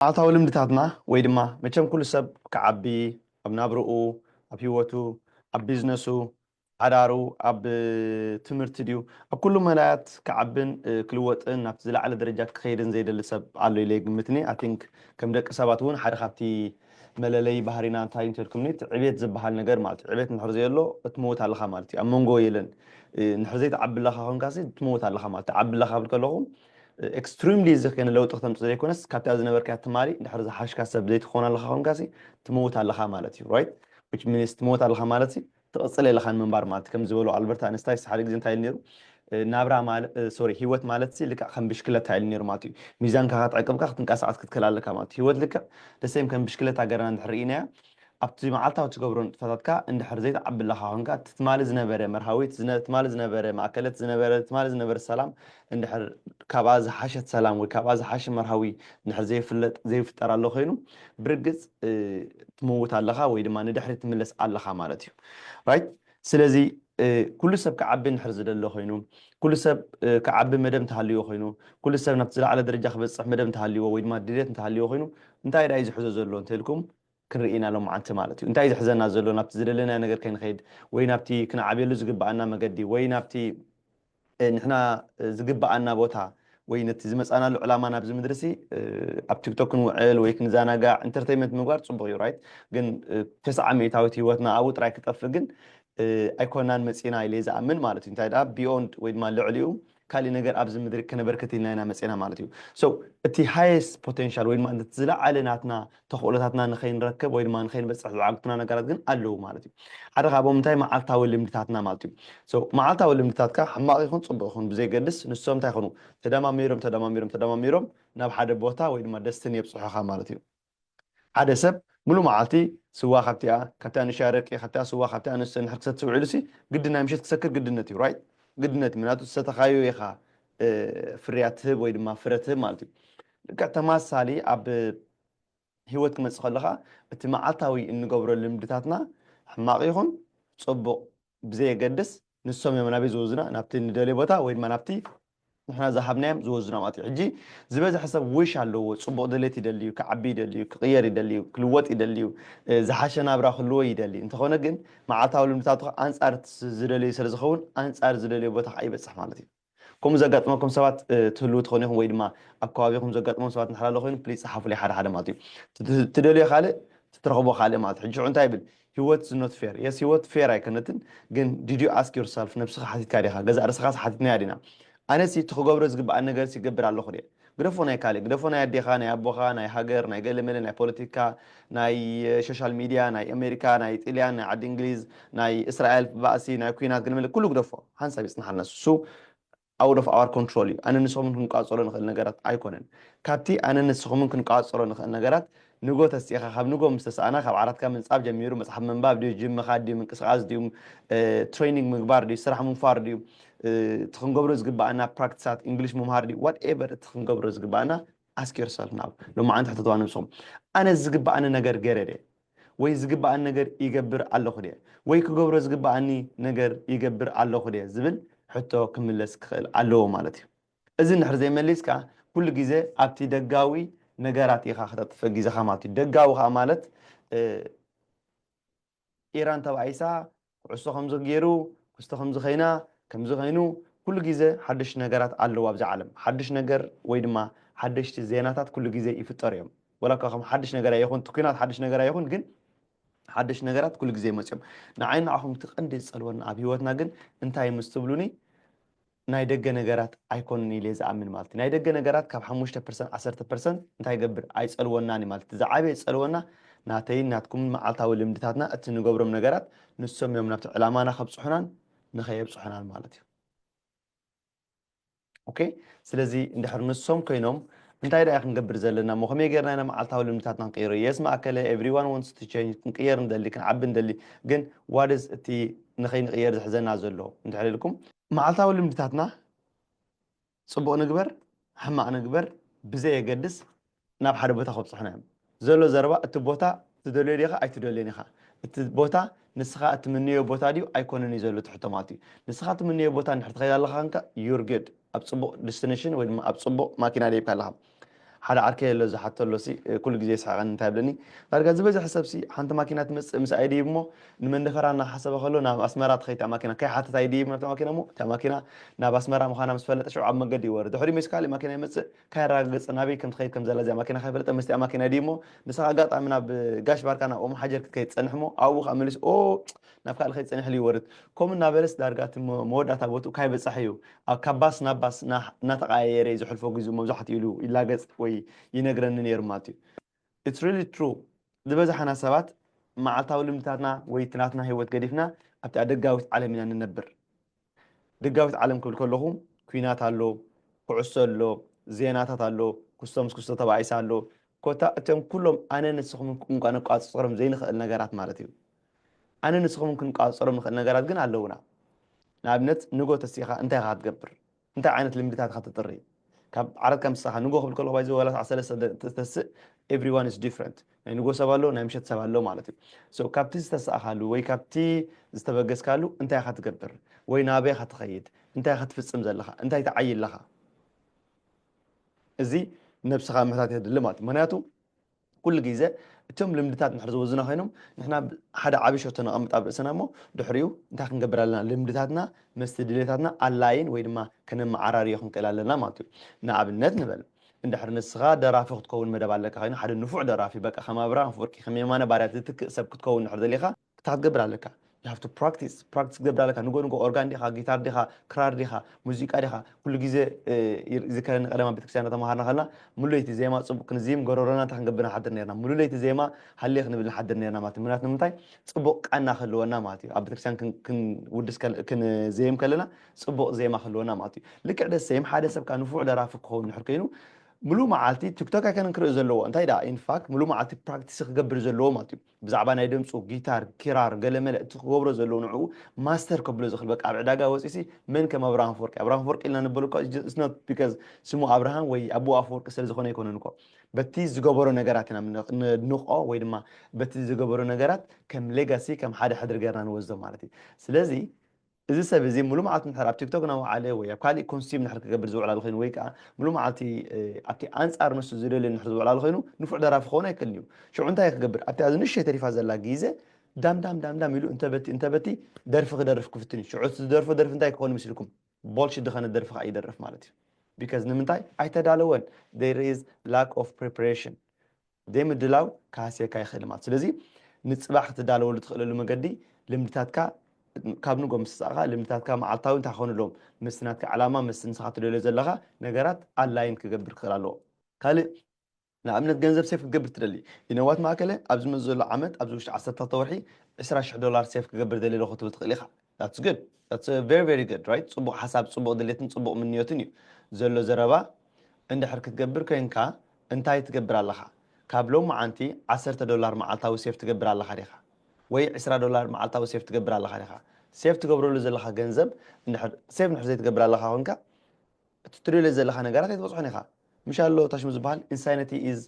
መዓልታዊ ልምድታትና ወይ ድማ መቸም ኩሉ ሰብ ክዓቢ ኣብ ናብርኡ ኣብ ህይወቱ ኣብ ቢዝነሱ ሓዳሩ ኣብ ትምህርቲ ድዩ ኣብ ኩሉ መላያት ክዓብን ክልወጥን ናብቲ ዝለዓለ ደረጃት ክኸይድን ዘይደሊ ሰብ ኣሎ ኢለ ይግምትኒ። I think ከም ደቂ ሰባት እውን ሓደ ካብቲ መለለይ ባህሪና እንታይ እንተልኩምኒ እቲ ዕቤት ዝበሃል ነገር ማለት እዩ። ዕቤት እንድሕር ዘየሎ እትመውት ኣለኻ ማለት እዩ። ኣብ መንጎ የለን። እንድሕር ዘይትዓቢ ኣለኻ ኮንካሲ ትመውት ኣለኻ ማለት ትዓቢ ኣለኻ ብል ከለኹ ኤክስትሪምሊ እዚ ከነ ለውጢ ክተምፅእ ዘይኮነስ ካብታ ዝነበርካ ትማሊ እንድሕር ዝሓሽካ ሰብ ዘይትኾን ኣለኻ ኮንካሲ ትመውት ኣለኻ ማለት እዩ። Right? Which means ትመውት ኣለኻ ማለት ትቕፅል የለኻን ምንባር ማለት ከም ዝበሉ ኣልበርት ኣንስታይስ ሓደ ግዜ እንታይ ኢሉ ነይሩ? ናብራ ማለት ሶሪ ህይወት ማለት ልክዕ ከም ብሽክለታ ኢሉ ነይሩ ማለት እዩ። ሚዛንካ ክትዕቅብካ ክትንቀሳቐስ ክትክእል ኣለካ ማለት እዩ። ህይወት ልክዕ ደሴም ከም ብሽክለታ ገርና እንድሕር ርኢናያ ኣብቲ መዓልታዊ ትገብሮ ንጥፈታትካ እንድሕር ዘይትዓቢ ኣለኻ ኮንካ ትማሊ ዝነበረ መርሃዊት ትማሊ ዝነበረ ማእከለት ዝነበረ ትማሊ ዝነበረ ሰላም እንድሕር ካብኣ ዝሓሸት ሰላም ወይ ካብኣ ዝሓሸ መርሃዊ እንድሕር ዘይፍለጥ ዘይፍጠር ኣሎ ኮይኑ ብርግፅ ትምውት ኣለኻ ወይ ድማ ንድሕሪ ትምለስ ኣለኻ ማለት እዩ። Right? ስለዚ ኩሉ ሰብ ክዓቢ እንድሕር ዝደሎ ኮይኑ ኩሉ ሰብ ክዓቢ መደብ እንተሃልዎ ኮይኑ ኩሉ ሰብ ናብቲ ዝለዓለ ደረጃ ክበፅሕ መደብ እንተሃልዎ ወይ ድማ ድሌት እንተሃልዎ ኮይኑ እንታይ ዳይ ዝሕዞ ዘሎ እንተልኩም ክንርኢ ኢና ሎማዓንቲ ማለት እዩ። እንታይ ዝሕዘና ዘሎ ናብቲ ዝደለናዮ ነገር ከይንኸይድ ወይ ናብቲ ክንዓብየሉ ዝግበኣና መገዲ ወይ ናብቲ ንሕና ዝግበኣና ቦታ ወይ ነቲ ዝመፃናሉ ዕላማ ናብዚ ምድርሲ ኣብ ቲክቶክ ክንውዕል ወይ ክንዘናጋዕ ኢንተርቴይንመንት ምግባር ፅቡቅ እዩ። Right? ግን ተስዓ ሚእታዊት ህይወትና ኣብኡ ጥራይ ክጠፍእ ግን ኣይኮናን መፂና ኢለ ዝኣምን ማለት እዩ። እንታይ ደኣ ቢዮንድ ወይ ድማ ልዕሊኡ ካሊእ ነገር ኣብዚ ምድሪ ከነበርክት ኢልና ኢና መፂና ማለት እዩ። So እቲ ሃየስት ፖቴንሻል ወይ ድማ እቲ ዝለዓለ ናትና ተኽእሎታትና ንኸይንረክብ ወይ ድማ ንኸይንበፅሕ ዝዓግቱና ነገራት ግን ኣለዉ ማለት እዩ። ሓደ ካብኦም እንታይ መዓልታዊ ልምድታትና ማለት እዩ። So መዓልታዊ ልምድታትካ ሕማቕ ይኹን ፅቡቕ ይኹን ብዘይገድስ ንሶም እንታይ ይኹኑ ተደማሚሮም ተደማሚሮም ተደማሚሮም ናብ ሓደ ቦታ ወይ ድማ ደስትን የብፅሑኻ ማለት እዩ። ሓደ ሰብ ሙሉ መዓልቲ ስዋ ካብቲኣ ካብቲኣ ንሻይ ኣረቂ ካብቲኣ ስዋ ካብቲኣ ንስተ ንድሕር ክሰቲ ውዒሉ ሲ ግዲ ናይ ምሸት ክሰክር ግድነት እዩ። Right? ግድነት እዩ። ምክንያቱ ዝሰተኻዮ ኢኻ ፍርያት ትህብ ወይ ድማ ፍረ ትህብ ማለት እዩ። ልክዕ ተማሳሊ ኣብ ህይወት ክመፅእ ከለኻ እቲ መዓልታዊ እንገብሮ ልምድታትና ሕማቕ ይኹን ፅቡቕ ብዘየገድስ ንሶም እዮም ናበይ ዝወዙና ናብቲ ንደልዮ ቦታ ወይ ድማ ናብቲ ንሕና ዝሃብናዮም ዝወዙና ማለት እዩ። ሕጂ ዝበዝሐ ሰብ ዊሽ ኣለዎ። ፅቡቕ ድሌት ይደሊ እዩ፣ ክዓቢ ይደሊ እዩ፣ ክቕየር ይደሊ እዩ፣ ክልወጥ ይደሊ እዩ፣ ዝሓሸ ናብራ ክህልዎ ይደሊ። እንተኾነ ግን መዓልታዊ ልምድታቱ ከዓ ኣንፃር ዝደልዩ ስለ ዝኸውን ኣንፃር ዝደልዮ ቦታ ከዓ ይበፅሕ ማለት እዩ። ከምኡ ዘጋጥመኩም ሰባት ትህልዉ ትኾኑ ኢኹም ወይ ድማ ኣብ ከባቢኹም ዘጋጥሞም ሰባት እንድሕር ኣሎ ኮይኑ ፕሊዝ ፀሓፉለይ ሓደ ሓደ ማለት እዩ። ትደልዮ ካልእ ትትረኽቦ ካልእ ማለት እዩ። ሕጂ ሽዑ እንታይ ይብል ህይወት is not fair። የስ ህይወት ፌር ኣይኮነትን ግን did you ask yourself ነብስኻ ሓቲትካ ዲኻ ገዛእ ርእስኻስ ሓቲትናያ ዲና? ኣነሲ እቲ ክገብሮ ዝግበኣኒ ነገርስ ይገብር ኣለኹ ድየ? ግደፎ ናይ ካልእ ግደፎ ናይ ኣዴኻ ናይ ኣቦኻ ናይ ሃገር ናይ ገለመለ ናይ ፖለቲካ ናይ ሶሻል ሚድያ ናይ ኣሜሪካ ናይ ጥልያን ናይ ዓዲ እንግሊዝ ናይ እስራኤል ባእሲ ናይ ኩናት ገለመለ ኩሉ ግደፎ ሓንሳብ ይፅንሓልና ንሱ out of our control እዩ። ኣነ ንስኹምን ክንቋፀሮ ንኽእል ነገራት ኣይኮነን። ካብቲ ኣነ ንስኹምን ክንቋፀሮ ንኽእል ነገራት ንጎ ተስኢኻ ካብ ንጎ ምስ ተሰኣና ካብ ዓራትካ ምንፃብ ጀሚሩ መፅሓፍ ምንባብ ድዩ ጅም ምኻድ ድዩ ምንቅስቃስ ድዩ ትሬኒንግ ምግባር ድዩ ስራሕ ምንፋር ድዩ እቲ ክንገብሮ ዝግበኣና ፕራክቲሳት እንግሊሽ ምምሃር ድዩ ዋትኤቨር እቲ ክንገብሮ ዝግበኣና ask yourself now ሎማዓንቲ ሕተትዋ ነብስኹም ኣነ ዝግበኣኒ ነገር ገይረ ድየ ወይ ዝግበኣኒ ነገር ይገብር ኣለኹ ድየ ወይ ክገብሮ ዝግበኣኒ ነገር ይገብር ኣለኹ ድየ ዝብል ሕቶ ክምለስ ክኽእል ኣለዎ ማለት እዩ። እዚ እንድሕር ዘይመሊስካ ኩሉ ግዜ ኣብቲ ደጋዊ ነገራት ኢኻ ክተጥፍእ ግዜኻ ማለት እዩ። ደጋዊ ከዓ ማለት ኢራን ተባኢሳ፣ ኩዕሶ ከምዚ ገይሩ፣ ክስቶ ከምዚ ከይና፣ ከምዚ ከይኑ፣ ኩሉ ግዜ ሓድሽ ነገራት ኣለዉ ኣብዛ ዓለም። ሓድሽ ነገር ወይ ድማ ሓደሽቲ ዜናታት ኩሉ ግዜ ይፍጠሩ እዮም። ወላ እኳ ከም ሓድሽ ነገር ኣይኹን፣ እቲ ኲናት ሓድሽ ነገር ኣይኹን፣ ግን ሓድሽ ነገራት ኩሉ ግዜ ይመፅኦም። ንዓይ ንዓኹም እቲ ቀንዲ ዝፀልወና ኣብ ህይወትና ግን እንታይ ምስ ትብሉኒ ናይ ደገ ነገራት ኣይኮኑን ኢለ ዝኣምን ማለት እዩ። ናይ ደገ ነገራት ካብ ሓሙሽተ ፐርሰንት ዓሰርተ ፐርሰንት እንታይ ይገብር ኣይፀልወናን እዩ ማለት እቲ ዝዓበየ ዝፀልወና ናተይን ናትኩምን መዓልታዊ ልምድታትና እቲ ንገብሮም ነገራት ንሶም እዮም ናብቲ ዕላማና ከብፅሑናን ንኸየብፅሑናን ማለት እዩ። ኦኬ ስለዚ እንድሕር ንሶም ኮይኖም እንታይ ደኣ ክንገብር ዘለና እሞ ከመይ ጌርና ኢና መዓልታዊ ልምድታትና ክንቅይሮ? የስ ማእከለ everyone wants to change ክንቅየር ንደሊ ክንዓቢ ንደሊ ግን what is እቲ ንኸይንቅየር ዝሕዘና ዘሎ እንድሕር ኢልኩም መዓልታዊ ልምድታትና ፅቡቕ ንግበር ሕማቕ ንግበር ብዘየገድስ ናብ ሓደ ቦታ ከብፅሑና እዮም። ዘሎ ዘረባ እቲ ቦታ ትደልዮ ዲኻ ኣይትደልዮን ኢኻ። እቲ ቦታ ንስኻ እትምንዮ ቦታ ድዩ ኣይኮነን እዩ ዘሎ እቲ ሕቶ ማለት እዩ። ንስኻ እትምንዮ ቦታ እንድሕር ትኸይድ ኣለኻ ከንካ you're good ኣብ ፅቡቕ ዲስቲኔሽን ወይ ድማ ኣብ ፅቡቕ ማኪና ደይብካ ኣለኻ። ሓደ ዓርከይ ኣሎ ዝሓቶ ኣሎ ሲ ኩሉ ግዜ ይስሓቐኒ። እንታይ ይብለኒ፣ ዳርጋ ዝበዝሐ ሰብ ሲ ሓንቲ ማኪና ትመጽእ ምስ ኣይድይብ እሞ ንመንደፈራ እናሓሰበ ከሎ ናብ ኣስመራ ትኸይድ እታ ማኪና። ከይሓትት ኣይድይብ ናብታ ማኪና እሞ እታ ማኪና ናብ ኣስመራ ምዃና ምስ ፈለጠ ሽዑ ኣብ መገዲ ይወርድ። ድሕሪ ምስ ካልእ ማኪና ይመጽእ፣ ካይረጋገጸ ናበይ ከም ትኸይድ ከም ዘላ እዚኣ ማኪና ካይፈለጠ ምስቲኣ ማኪና ድዩ እሞ ንስኻ ኣጋጣሚ ናብ ጋሽ ባርካ ናብ ኦም ሓጀር ክትከይድ ትጸንሕ እሞ ኣብኡ ከዓ መሊሱ ኦ ናብ ካልእ ከይድ ጸኒሕ ኢሉ ይወርድ። ከምኡ እናበለስ ዳርጋ እቲ መ- መወዳእታ ቦትኡ ካይበጻሕ እዩ። ኣብ ካብ ባስ ናብ ባስ እና- እናተቐያየረ እዩ ዘሕልፎ ግዜኡ መብዛሕትኡ ኢሉ ይላገጽ ወይ ይነግረኒ ነይሩ ማለት እዩ። It's really true። ዝበዝሓና ሰባት መዓልታዊ ልምድታትና ወይ እቲ ናትና ህይወት ገዲፍና ኣብቲ ኣደጋዊት ዓለም ኢና ንነብር። ደጋዊት ዓለም ክብል ከለኹ ኲናት ኣሎ፣ ኩዕሶ ኣሎ፣ ዜናታት ኣሎ፣ ኩስቶ ምስ ኩስቶ ተባኢሳ ኣሎ። ኮታ እቶም ኩሎም ኣነ ንስኹም እንኳ ነቋጽሮም ዘይንኽእል ነገራት ማለት እዩ። ኣነ ንስኹም ክንቋጽሮም ንኽእል ነገራት ግን ኣለውና። ንኣብነት ንጎ ተሲኻ እንታይ ኢኻ ክትገብር? እንታይ ዓይነት ልምድታት ኢኻ ትጥሪ? ካብ ዓረትካ ምሳኻ ንጎ ክብል ከለኹ ባይዘ ዋላ ሰዓት ሰለስተ ደ- ተስእ everyone is different። ናይ ንጎ ሰብ ኣሎ፣ ናይ ምሸት ሰብ ኣሎ ማለት እዩ። So ካብቲ ዝተሳእኻሉ ወይ ካብቲ ዝተበገስካሉ እንታይ ኢኻ ትገብር? ወይ ናበይ ኢኻ ትኸይድ? እንታይ ኢኻ ትፍጽም ዘለኻ? እንታይ ትዓዪ ኣለኻ? እዚ ነብስኻ ምሕታት የድሊ ማለት እዩ። ምክንያቱ ኩሉ ግዜ እቶም ልምድታት እንድሕር ዝወዙና ኮይኖም ንሕና ሓደ ዓብዪ ሸቶ ነቐምጥ ኣብ ርእስና እሞ ድሕሪኡ እንታይ ክንገብር ኣለና? ልምድታትና ምስቲ ድሌታትና ኣላይን ወይ ድማ ከነመዓራርዮ ክንክእል ኣለና ማለት እዩ። ንኣብነት ንበል እንድሕር ንስኻ ደራፊ ክትከውን መደብ ኣለካ ኮይኑ ሓደ ንፉዕ ደራፊ በቃ ከም ኣብርሃም ኣፈወርቂ ከም የማነ ባርያ ዝትክእ ሰብ ክትከውን እንድሕር ደሊኻ እንታይ ክትገብር ኣለካ? You have to practice practice ክትገብር ኣለካ። ንጎ ንጎ ኦርጋን ዲኻ፣ ጊታር ዲኻ፣ ክራር ዲኻ፣ ሙዚቃ ዲኻ? ኩሉ ግዜ ይዝከረኒ ቀደማ ቤተክርስትያን ተማሃርና ከለና ሙሉ ለይቲ ዜማ ጽቡቅ ክንዚም ጎረሮና እንታይ ክንገብር ንሓድር ነርና። ሙሉ ለይቲ ዜማ ሃሌ ክንብል ንሓድር ነርና ማለት ምክንያቱ ንምንታይ ጽቡቅ ቃና ክህልወና ማለት እዩ። ኣብ ቤተክርስትያን ክንውድስ ክንዘይም ከለና ጽቡቅ ዜማ ክህልወና ማለት እዩ። ልክዕ ደሰይም ሓደ ሰብ ካ ንፉዕ ደራፊ ክኸውን ንሕር ኮይኑ ሙሉ መዓልቲ ቲክቶክ ኣይከነን ክርኢ ዘለዎ እንታይ ደኣ ኢንፋክት ሙሉ መዓልቲ ፕራክቲስ ክገብር ዘለዎ ማለት እዩ። ብዛዕባ ናይ ድምፁ ጊታር ኪራር ገለመለ እቲ ክገብሮ ዘለዎ ንዕኡ ማስተር ከብሎ ዝኽእል በቃ ኣብ ዕዳጋ ወፂሲ መን ከም ኣብርሃም ኣፈወርቂ ኣብርሃም ኣፈወርቂ ኢልና ንበሉ because ስሙ ኣብርሃም ወይ ኣቦ ኣፈወርቂ ስለ ዝኾነ ኣይኮነን እኮ በቲ ዝገበሮ ነገራት ኢና ንቆ ወይ ድማ በቲ ዝገበሮ ነገራት ከም ሌጋሲ ከም ሓደ ሕድሪ ገርና ንወስዶ ማለት እዩ። ስለዚ እዚ ሰብ እዚ ሙሉ መዓልቲ ንድሕር ኣብ ቲክቶክ እናወዓለ ወይ ኣብ ካሊእ ኮንሱም ንድሕር ክገብር ዝውዕል ኣሎ ኮይኑ ወይ ከዓ ሙሉ መዓልቲ ኣብቲ ኣንፃር ንሱ ዝደልዮ ንድሕር ዝውዕል ኣሎ ኮይኑ ንፉዕ ደራፊ ክኸውን ኣይክእልን እዩ። ሽዑ እንታይ ክገብር ኣብቲ ኣብዚ ንእሽተይ ተሪፋ ዘላ ግዜ ዳም ዳም ዳም ዳም ኢሉ እንተበቲ እንተበቲ ደርፊ ክደርፍ ክፍትን እዩ። ሽዑ እቲ ዝደርፎ ደርፊ እንታይ ክኸውን ይመስልኩም? ቦልሽት ዝኾነ ደርፊ ከዓ ይደርፍ ማለት እዩ። ቢካዝ ንምንታይ ኣይተዳለወን? There is lack of preparation። ዘይምድላው ክሃስየካ ይኽእል ማለት ስለዚ ንፅባሕ ክትዳለወሉ ትኽእለሉ መገዲ ልምድታትካ ካብ ንጎ ምስ ተፃእኻ ልምድታትካ መዓልታዊ እንታይ ክኾኑ ኣለዎም ምስቲ ናትካ ዕላማ ምስቲ ንስኻ ትደልዮ ዘለኻ ነገራት ኣላይን ክገብር ክኽእል ኣለዎ። ካልእ ንኣብነት ገንዘብ ሴፍ ክትገብር ትደሊ ይነዋት ማእከለ ኣብዚ መዚ ዘሎ ዓመት ኣብዚ ውሽጢ ዓሰርተ ክልተ ወርሒ ዕስራ ሽሕ ዶላር ሴፍ ክገብር ደሊ ኣለኹ ትብል ትኽእል ኢኻ። That's good. That's very very good right? ጽቡቕ ሓሳብ ጽቡቕ ድሌትን ጽቡቕ ምንዮትን እዩ ዘሎ ዘረባ። እንድሕር ክትገብር ኮይንካ እንታይ ትገብር ኣለኻ? ካብ ሎም መዓንቲ ዓሰርተ ዶላር መዓልታዊ ሴፍ ትገብር ኣለኻ ዲኻ? ወይ ዕስራ ዶላር መዓልታዊ ሴፍ ትገብር ኣለኻ ዲኻ? ሴፍ ትገብረሉ ዘለኻ ገንዘብ እንድሕር ሴፍ እንድሕር ዘይትገብር ኣለኻ ኮንካ እቲ ትደልዮ ዘለኻ ነገራት ኣይትበፅሖን ኢኻ። ምሽ ኣሎ ታሽሙ ዝበሃል insanity is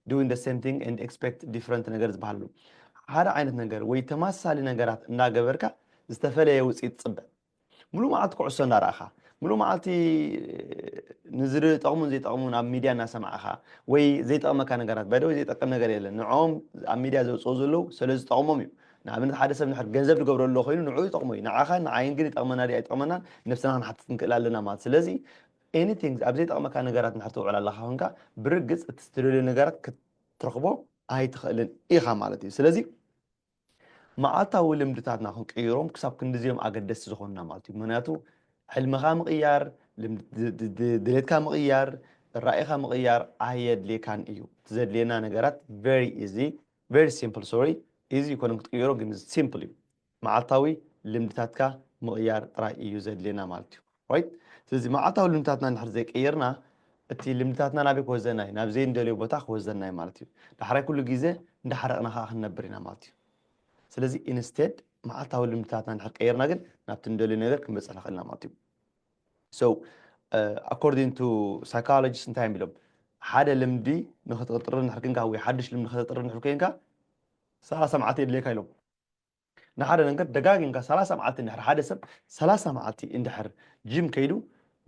doing the same thing and expect different ነገር ዝበሃል ኣሎ። ሓደ ዓይነት ነገር ወይ ተመሳሳሊ ነገራት እናገበርካ ዝተፈለየ ውፅኢት ትፅበ። ሙሉእ መዓልቲ ኩዕሶ እንዳረኣኻ፣ ሙሉእ መዓልቲ ንዝጠቕሙን ዘይጠቕሙን ኣብ ሚድያ እናሰማዕኻ ወይ ዘይጠቕመካ ነገራት ባይደ ወይ ዘይጠቅም ነገር የለን። ንዕኦም ኣብ ሚድያ ዘውፅኡ ዘለዉ ስለ ዝጠቕሞም እዩ። ንኣብነት ሓደ ሰብ ንድሕር ገንዘብ ዝገብረሉ ኮይኑ ንዕኡ ይጠቕሞ እዩ። ንዓኻን ንዓይን ግን ይጠቕመና ድዩ ኣይጠቕመናን ነብስና ክንሓትት ንክእል ኣለና ማለት። ስለዚ anything ኣብ ዘይጠቕመካ ነገራት እንድሕር ትውዕል ኣለኻ ኮንካ ብርግፅ እቲ ትደልዮ ነገራት ክትረኽቦ ኣይትኽእልን ኢኻ ማለት እዩ። ስለዚ መዓልታዊ ልምድታትና ክንቅይሮም ክሳብ ክንድዚኦም ኣገደስቲ ዝኾኑና ማለት እዩ። ምክንያቱ ሕልምኻ ምቕያር፣ ድሌትካ ምቕያር፣ ራኢኻ ምቕያር ኣየድልየካን እዩ። እቲ ዘድልየና ነገራት very easy very simple sorry easy ይኮነን ክትቅይሮ ግን simple እዩ። መዓልታዊ ልምድታትካ ምቕያር ጥራይ እዩ ዘድልየና ማለት እዩ። Right? ስለዚ መዓልታዊ ልምድታትና እንድሕር ዘይቀየርና እቲ ልምድታትና ናበይ ክወስደና እዩ? ናብ ዘይንደልዮ ቦታ ክወስደና እዩ ማለት እዩ። ዳሕራይ ኩሉ ግዜ እንዳሓረቕና ከዓ ክንነብር ኢና ማለት እዩ። ስለዚ instead መዓልታዊ ልምድታትና እንድሕር ቀየርና ግን ናብቲ ንደልዮ ነገር ክንበፅሕ ንኽእልና ማለት እዩ። So according to psychologists እንታይ እዮም ኢሎም ሓደ ልምዲ ንክትጥሪ እንድሕር ኮንካ ወይ ሓድሽ ልምዲ ክተጥሪ እንድሕር ኮንካ ሰላሳ መዓልቲ የድልየካ ኢሎም። ንሓደ ነገር ደጋጊምካ ሰላሳ መዓልቲ እንድሕር ሓደ ሰብ ሰላሳ መዓልቲ እንድሕር ጂም ከይዱ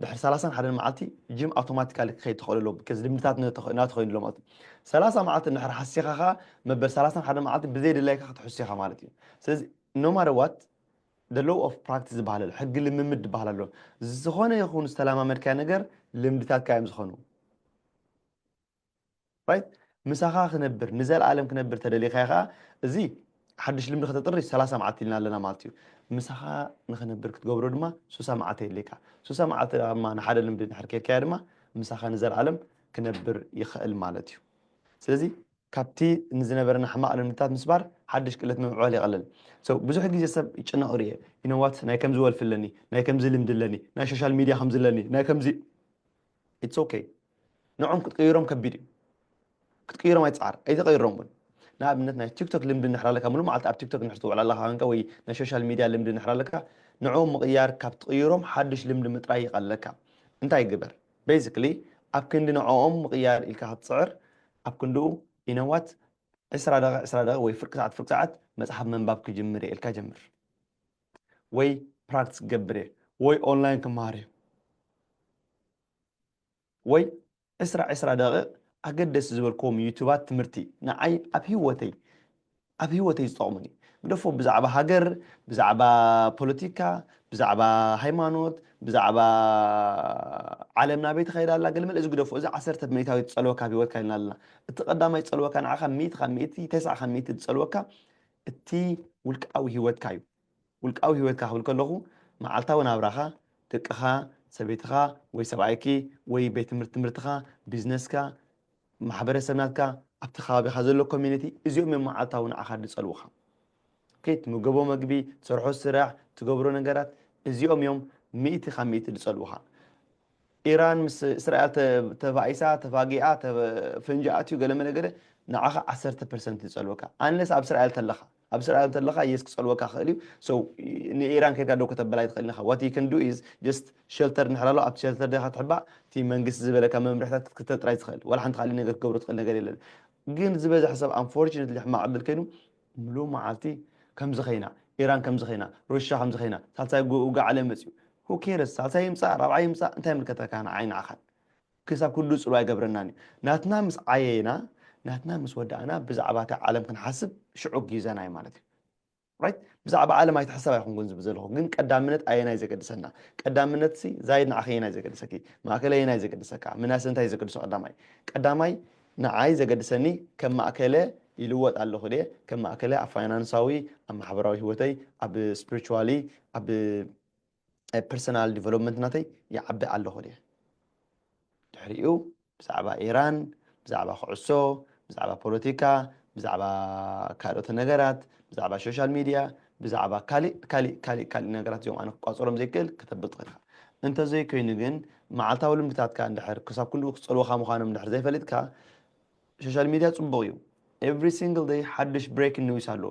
ድሕሪ ሰላሳን ሓደን መዓልቲ ጅም ኣውቶማቲካሊ ክኸይድ ትኽእሉ ኣሎ። ከዚ ልምድታት እናተኾይኑ ኣሎ ማለት እዩ። ሰላሳ መዓልቲ እንድሕር ሓሲኻ ኸዓ መበል ሰላሳን ሓደን መዓልቲ ብዘይ ድላይካ ክትሕሱ ኢኻ ማለት እዩ። ስለዚ no matter what the law of practice ዝበሃል ኣሎ፣ ሕጊ ልምምድ ዝበሃል ኣሎ። ዝኾነ ይኹን ዝተለማመድካዮ ነገር ልምድታትካ እዮም ዝኾኑ። ራይት? ምሳኻ ክነብር፣ ንዘለኣለም ክነብር ተደሊኻ ኢኻ። እዚ ሓድሽ ልምዲ ከተጥሪ ሰላሳ መዓልቲ ኢልና ኣለና ማለት እዩ። ምሳኻ ንኽነብር ክትገብሮ ድማ ሱሳ መዓልቲ የድልየካ። ሱሳ መዓልቲ ድማ ንሓደ ልምዲ እንድሕር ኬድካዮ ድማ ምሳኻ ንዘለኣለም ክነብር ይኽእል ማለት እዩ። ስለዚ ካብቲ ንዝነበረና ሕማቕ ልምድታት ምስባር ሓድሽ ክእለት ምምዕባል ይቐልል። So ብዙሕ ግዜ ሰብ ይጭነቕ ርእየ። You know what? ናይ ከምዚ ወልፊ ኣለኒ፣ ናይ ከምዚ ልምዲ ኣለኒ፣ ናይ ሶሻል ሚድያ ከምዚ ኣለኒ፣ ናይ ከምዚ it's okay። ንዖም ክትቅይሮም ከቢድ እዩ። ክትቅይሮም ኣይትፅዓር፣ ኣይትቀይሮም እውን። ንኣብነት ናይ ቲክቶክ ልምዲ እንድሕር ኣለካ፣ ሙሉእ መዓልቲ ኣብ ቲክቶክ እንድሕር ትውዕል ኣለካ ኮንካ ወይ ናይ ሶሻል ሚድያ ልምዲ እንድሕር ኣለካ፣ ንዕኦም ምቕያር ካብ ትቕይሮም ሓድሽ ልምዲ ምጥራይ ይቐለካ። እንታይ ግበር? Basically ኣብ ክንዲ ንዕኦም ምቕያር ኢልካ ክትፅዕር ኣብ ክንድኡ you know what? ዕስራ ደቂቕ ዕስራ ደቂቕ ወይ ፍርቂ ሰዓት ፍርቂ ሰዓት መፅሓፍ ምንባብ ክጅምር እየ ኢልካ ጀምር። ወይ ፕራክቲስ ክገብር እየ ወይ ኦንላይን ክመሃር እየ ወይ ዕስራ ዕስራ ደቂቕ ኣገደስቲ ዝበልክዎም ዩቱባት ትምህርቲ ንዓይ ኣብ ህይወተይ ኣብ ህይወተይ ዝጠቕሙኒ ግደፎ ብዛዕባ ሃገር ብዛዕባ ፖለቲካ ብዛዕባ ሃይማኖት ብዛዕባ ዓለም ናበይ ትኸይድ ኣላ ገለመለ እዚ ግደፎ እዚ ዓሰርተ ሚእታዊት ዝፀልወካ ኣብ ህይወትካ ኢልና ኣለና እቲ ቀዳማይ ዝፀልወካ ንዓኻ ሚእቲ ካብ ሚእቲ ተስዓ ካብ ሚእቲ ዝፀልወካ እቲ ውልቃዊ ህይወትካ እዩ ውልቃዊ ህይወትካ ክብል ከለኹ መዓልታዊ ናብራኻ ደቅኻ ሰበይትኻ ወይ ሰብኣይኪ ወይ ቤት ትምህርቲ ትምህርትኻ ቢዝነስካ ማሕበረሰብ ናትካ ኣብቲ ከባቢኻ ዘሎ ኮሚኒቲ እዚኦም እዮም መዓልታዊ ንዓኻ ዝፀልውኻ ትምገቦ መግቢ ትሰርሖ ስራሕ ትገብሮ ነገራት እዚኦም እዮም ሚእቲ ካብ ሚእቲ ዝፀልውኻ ኢራን ምስ እስራኤል ተባኢሳ ተፋጊኣ ፈንጂ ኣትዩ ገለ መለ ገለ ንዓኻ ዓሰርተ ፐርሰንት ዝፀልወካ ኣንለስ ኣብ እስራኤል ተለኻ ኣብ እስራኤል ተለኻ የስ ክፀልወካ ክእል እዩ ንኢራን ከይድካ ደው ከተበላ ይትኽእል ኢኻ what you can do is just shelter እንድሕር ኣሎ ኣብቲ shelter ዲኻ ትሕባእ እቲ መንግስቲ ዝበለካ መምርሕታት ክትከተል ጥራይ ትኽእል ዋላ ሓንቲ ካልእ ነገር ክትገብሮ ትኽእል ነገር የለን ግን ዝበዝሐ ሰብ unfortunately ሕማቕ ዕድል ከይኑ ምሉእ መዓልቲ ከምዚ ኸይና ኢራን ከምዚ ኸይና ሩሻ ከምዚ ኸይና ሳልሳይ ውግእ ዓለም መፅዩ who cares ሳልሳይ ይምፃእ ራብዓይ ይምፃእ እንታይ ምልከተካ ንዓይ ንዓኻን ክሳብ ኩሉ ፅሉ ኣይገብረናን እዩ ናትና ምስ ዓየና ናትና ምስ ወዳእና ብዛዕባ እታ ዓለም ክንሓስብ ሽዑ ግዜና እዩ ማለት እዩ right ብዛዕባ ዓለም ኣይትሕሰብ ኣይኮንኩን ዝብል ዘለኹ ግን ቀዳምነት ኣየናይ ዘገድሰና ቀዳምነት ሲ ዛይድ ንዓኸ የናይ ዘገድሰኪ ማእከል ኣየናይ ዘገድሰካ ምናስ እንታይ ዘገድሶ ቀዳማይ ቀዳማይ ንዓይ ዘገድሰኒ ከም ማእከለ ይልወጥ ኣለኹ ድየ ከም ማእከለ ኣብ ፋይናንሳዊ ኣብ ማሕበራዊ ህይወተይ ኣብ spiritually ኣብ personal development ናተይ ይዓቢ ኣለኹ ድየ ድሕሪኡ ብዛዕባ ኢራን ብዛዕባ ኩዕሶ ብዛዕባ ፖለቲካ ብዛዕባ ካልኦት ነገራት ብዛዕባ social media ብዛዕባ ካሊእ ካሊእ ካሊእ ካሊእ ነገራት እዚኦም ኣነ ክቋፀሮም ዘይክእል ከተብል ትኽእል ኢኻ እንተዘይኮይኑ ግን መዓልታዊ ልምድታትካ እንድሕር ክሳብ ክንድኡ ክፀልወኻ ምዃኖም እንድሕር ዘይፈሊጥካ social media ፅቡቕ እዩ every single day ሓድሽ breaking news ኣሎ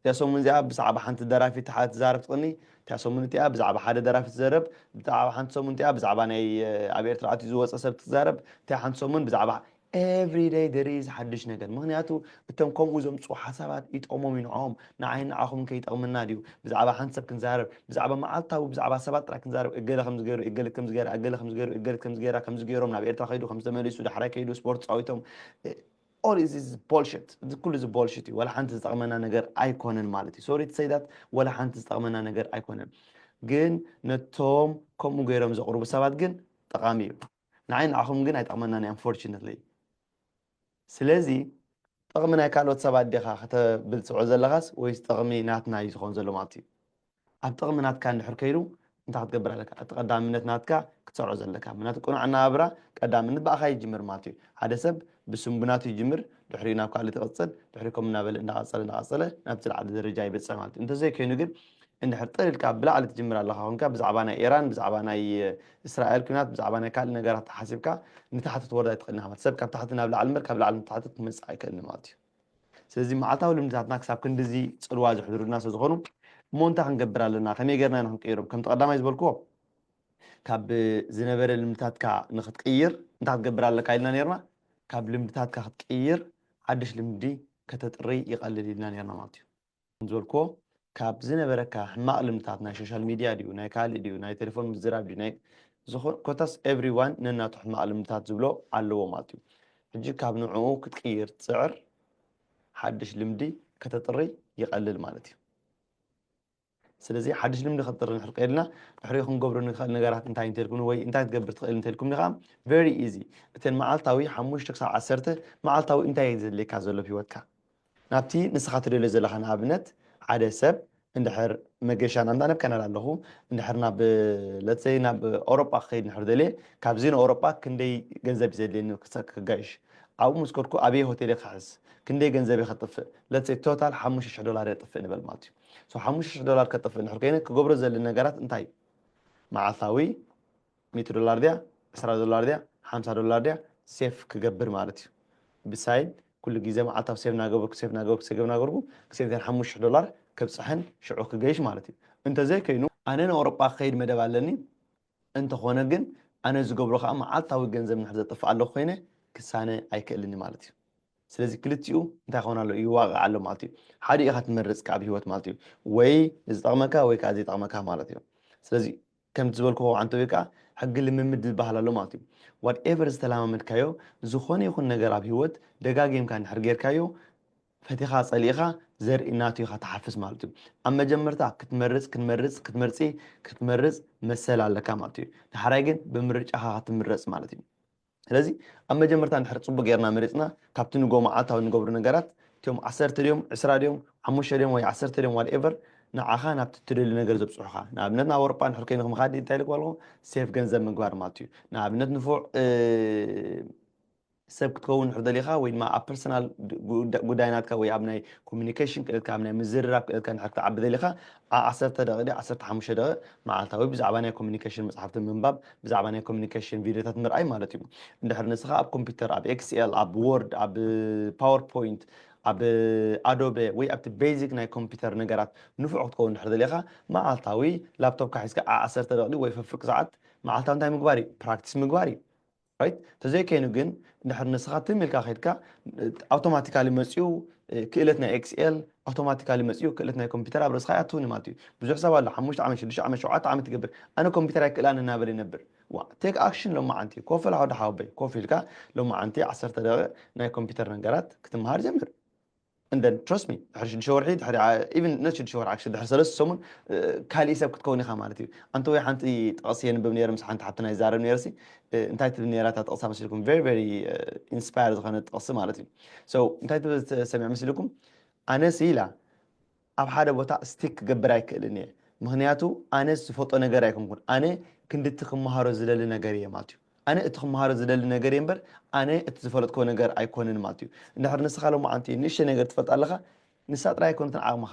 እዚኣ ሰሙን እዚኣ ብዛዕባ ሓንቲ ደራፊት ሓደ ትዛረብ ትቕኒ እቲኣ ሰሙን እቲኣ ብዛዕባ ሓደ ደራፊ ትዘረብ ብዛዕባ ሓንቲ ሰሙን እቲኣ ብዛዕባ ናይ ኣብ ኤርትራ ኣትዩ ዝወፀ ሰብ ትዛረብ እቲኣ ሓንቲ ሰሙን ብዛዕባ every day there is ሓድሽ ነገር ምክንያቱ እቶም ከምኡ ዘምፅኡ ሓሳባት ይጠቕሞም እዩ ንዕኦም ንዓይ ንዓኹም ከይጠቕምና ድዩ ብዛዕባ ሓንቲ ሰብ ክንዛረብ ብዛዕባ መዓልታዊ ብዛዕባ ሰባት ጥራይ ክንዛረብ እገለ ከምዝገይሩ እገለ ከምዝገይራ እገለ ከምዝገይሩ እገለ ከምዝገይራ ከምዝገይሮም ናብ ኤርትራ ከይዱ ከምዝተመሊሱ ዳሕራይ ከይዱ ስፖርት ፃዊቶም all is is bullshit እዚ ኩሉ እዚ bullshit እዩ ወላ ሓንቲ ዝጠቕመና ነገር ኣይኮነን ማለት እዩ sorry to say that ወላ ሓንቲ ዝጠቕመና ነገር ኣይኮነን ግን ነቶም ከምኡ ገይሮም ዘቕርቡ ሰባት ግን ጠቓሚ እዩ ንዓይ ንዓኹም ግን ኣይጠቕመናን እዩ unfortunately ስለዚ ጥቕሚ ናይ ካልኦት ሰባት ዲኻ ከተብል ትስዖ ዘለኻስ ወይስ ጥቕሚ ናትና እዩ ዝኸውን ዘሎ ማለት እዩ ኣብ ጥቕሚ ናትካ እንድሕር ከይዱ እንታይ ክትገብር ኣለካ እቲ ቀዳምነት ናትካ ክትሰርዖ ዘለካ ምክንያቱ ቅኑዕ ኣነባብራ ቀዳምነት ብኣኻ ይጅምር ማለት እዩ ሓደ ሰብ ብስንቡናቱ ይጅምር ድሕሪኡ ናብ ካልእ ትቕፅል ድሕሪ ከም እናበለ እንዳቐፀለ እንዳቐፀለ ናብቲ ዝለዓለ ደረጃ ይበፅሕ ማለት እዩ እንተዘይኮይኑ ግን እንድሕር ጥር ኢልካ ብላዕሊ ትጅምር ኣለኻ ኮንካ ብዛዕባ ናይ ኢራን ብዛዕባ ናይ እስራኤል ኩናት ብዛዕባ ናይ ካልእ ነገራት ተሓሲብካ ንታሕቲ ትወርድ ኣይትኽእልን ኢኻ ማለት ሰብ ካብ ታሕቲ ናብ ላዕሊ እምበር ካብ ላዕሊ ንታሕቲ ክመፅእ ኣይክእልን ማለት እዩ ስለዚ መዓልታዊ ልምድታትና ክሳብ ክንድዚ ፅልዋ ዘሕድሩልና ስለ ዝኾኑ እሞ እንታይ ክንገብር ኣለና ከመይ ገርና ኢና ክንቀይሮም ከምቲ ቀዳማይ ዝበልክዎ ካብ ዝነበረ ልምድታትካ ንክትቅይር እንታይ ክትገብር ኣለካ ኢልና ነርና ካብ ልምድታትካ ክትቅይር ሓድሽ ልምዲ ከተጥሪ ይቐልል ኢልና ነርና ማለት እዩ ዝበልክዎ ካብ ዝነበረካ ሕማቕ ልምድታት ናይ ሶሻል ሚድያ ድዩ ናይ ካልእ ድዩ ናይ ቴሌፎን ምዝራብ ድዩ ናይ ዝኾ- ኮታስ everyone ነናቱ ሕማቕ ልምድታት ዝብሎ ኣለዎ ማለት እዩ። ሕጂ ካብ ንዕኡ ክትቅይር ትፅዕር፣ ሓድሽ ልምዲ ከተጥሪ ይቐልል ማለት እዩ። ስለዚ ሓድሽ ልምዲ ከተጥሪ ንሕር ቀይልና ድሕሪኡ ክንገብሮ ንኽእል ነገራት እንታይ እንተልኩም ወይ እንታይ ትገብር ትኽእል እንተልኩም ከዓ very easy። እተን መዓልታዊ ሓሙሽተ ክሳብ ዓሰርተ መዓልታዊ እንታይ እዩ ዘድልየካ ዘሎ ኣብ ህይወትካ ናብቲ ንስኻ ትደልዮ ዘለኻ። ንኣብነት ሓደ ሰብ እንድሕር መገሻ ናምታ ናብ ካናዳ ኣለኹ እንድሕር ናብ ለትሰይ ናብ ኣውሮጳ ክኸይድ ንሕር ደልየ ካብዚ ንኣውሮጳ ክንደይ ገንዘብ እዩ ዘድልየኒ ክጋይሽ ኣብኡ ምስ ከድኩ ኣበየ ሆቴል ክሕዝ ክንደይ ገንዘብ ከጥፍእ ለትሰይ ቶታል ሓሙሽተ ሽሕ ዶላር የጥፍእ ንበል ማለት እዩ። ሓሙሽተ ሽሕ ዶላር ከጥፍእ ንሕር ከይነ ክገብሮ ዘለ ነገራት እንታይ እዩ? መዓልታዊ ሚእቲ ዶላር ድያ ዕስራ ዶላር ድያ ሓምሳ ዶላር ድያ ሴፍ ክገብር ማለት እዩ። ብሳይድ ኩሉ ግዜ መዓልታዊ ሴፍ ናገበርኩ ሴፍ ናገበርኩ ሴፍ ናገበርኩ ክሴፍ ሓሙሽተ ዶላር ከብፅሐን ሽዑ ክገይሽ ማለት እዩ። እንተዘይከይኑ ኣነ ንኣውሮጳ ክኸይድ መደብ ኣለኒ እንተኾነ ግን ኣነ ዝገብሮ ከዓ መዓልታዊ ገንዘብ ንሕር ዘጥፍእ ኣለኩ ኮይነ ክሳነ ኣይክእልኒ ማለት እዩ። ስለዚ ክልቲኡ እንታይ ክኾን ኣሎ ይዋቕዕ ኣሎ ማለት እዩ። ሓደ ኢኻ ትመርፅ ካብ ህይወት ማለት እዩ። ወይ ዝጠቕመካ ወይ ከዓ ዘይጠቕመካ ማለት እዩ። ስለዚ ከምቲ ዝበልኩ ዓንተዊ ከዓ ሕጊ ልምምድ ዝበሃል ኣሎ ማለት እዩ። ዋትኤቨር ዝተለማመድካዮ ዝኾነ ይኹን ነገር ኣብ ህይወት ደጋጊምካ እንድሕር ጌርካዮ ፈቲኻ ጸሊእኻ ዘርኢ ናቱ ኢኻ ትሓፍስ ማለት እዩ። ኣብ መጀመርታ ክትመርጽ ክትመርጽ ክትመርጺ ክትመርጽ መሰል ኣለካ ማለት እዩ። ንሓራይ ግን ብምርጫኻ ክትምረጽ ማለት እዩ። ስለዚ ኣብ መጀመርታ እንድሕር ጽቡቅ ጌርና መሪጽና ካብቲ ንጎ መዓልታዊ ንገብሩ ነገራት እቲኦም ዓሰርተ ድዮም ዕስራ ድዮም ሓሙሽተ ድዮም ወይ ዓሰርተ ድዮም ዋትኤቨር ንዓኻ ናብቲ ትደልዩ ነገር ዘብጽሑኻ ንኣብነት ናብ ኣውሮጳ እንድሕር ኮይኑ ክምኻድ እንታይ ኢልኩ ኣለኹ ሴፍ ገንዘብ ምግባር ማለት እዩ። ንኣብነት ንፉዕ ሰብ ክትከውን እንድሕር ደሊኻ ወይ ድማ ኣብ ፐርሰናል ጉዳይ ናትካ ወይ ኣብ ናይ ኮሚኒኬሽን ክእለትካ ኣብ ናይ ምዝርራብ ክእለትካ እንድሕር ክትዓቢ ደሊኻ ዓሰርተ ደቂ ዓሰርተ ሓሙሽተ ደቂ መዓልታዊ ብዛዕባ ናይ ኮሚኒኬሽን መፅሓፍቲ ምንባብ ብዛዕባ ናይ ኮሚኒኬሽን ቪድዮታት ምርኣይ ማለት እዩ። እንድሕር ንስኻ ኣብ ኮምፒውተር ኣብ ኤክስኤል ኣብ ወርድ ኣብ ፓወርፖይንት ኣብ ኣዶበ ወይ ኣብቲ ቤዚክ ናይ ኮምፒውተር ነገራት ንፉዕ ክትከውን እንድሕር ደሊኻ መዓልታዊ ላፕቶፕካ ሒዝካ ዓሰርተ ደቂ ወይ ፈፍርቂ ሰዓት መዓልታዊ እንታይ ምግባር እዩ ፕራክቲስ ምግባር እዩ። ራይት ተዘይከይኑ ግን እንድሕር ንስኻ ትም ኢልካ ከድካ ኣውቶማቲካሊ መፅኡ ክእለት ናይ ኤክስኤል ኣውቶማቲካሊ መፅኡ ክእለት ናይ ኮምፒውተር ኣብ ርእስኻ ያትውን ማለት እዩ። ብዙሕ ሰብ ኣሎ ሓሙሽተ ዓመት ሽዱሽተ ዓመት ሸውዓተ ዓመት ይገብር ኣነ ኮምፒውተር ኣይክእላን እናበለ ይነብር። ዋ ቴክ ኣክሽን ሎማዓንቲ ኮፍ ኢልካ ወዲ ሓወበይ ኮፍ ኢልካ ሎማዓንቲ ዓሰርተ ደቂ ናይ ኮምፒውተር ነገራት ክትመሃር ጀምር። And then trust me ድሕሪ ሽዱሽተ ወርሒ ድሕሪ even not ሽዱሽተ ወርሒ actually ድሕሪ ሰለስተ ሰሙን ካሊእ ሰብ ክትከውን ኢኻ ማለት እዩ። ኣንተ ወይ ሓንቲ ጥቕሲ የንብብ ነይረ ምስ ሓንቲ ሓብትና ይዛረብ ነይረ ሲ እንታይ ትብል ነይራ እታ ጥቕሳ መሲልኩም very very inspire ዝኾነ ጥቕሲ ማለት እዩ። So እንታይ ትብል ሰሚዕ መሲልኩም ኣነ ሲ ኢላ ኣብ ሓደ ቦታ ስቲክ ክገብር ኣይክእልን እየ። ምክንያቱ ኣነ ዝፈልጦ ነገር ኣይኮንኩን ኣነ ክንድቲ ክመሃሮ ዝደሊ ነገር እየ ማለት እዩ። ኣነ እቲ ክመሃሮ ዝደሊ ነገር እየ እምበር ኣነ እቲ ዝፈለጥኮ ነገር ኣይኮንን ማለት እዩ። እንድሕር ንስኻ ሎማዓንቲ ንእሽተ ነገር ትፈልጥ ኣለኻ ንሳ ጥራይ ኣይኮነትን ዓቕምኻ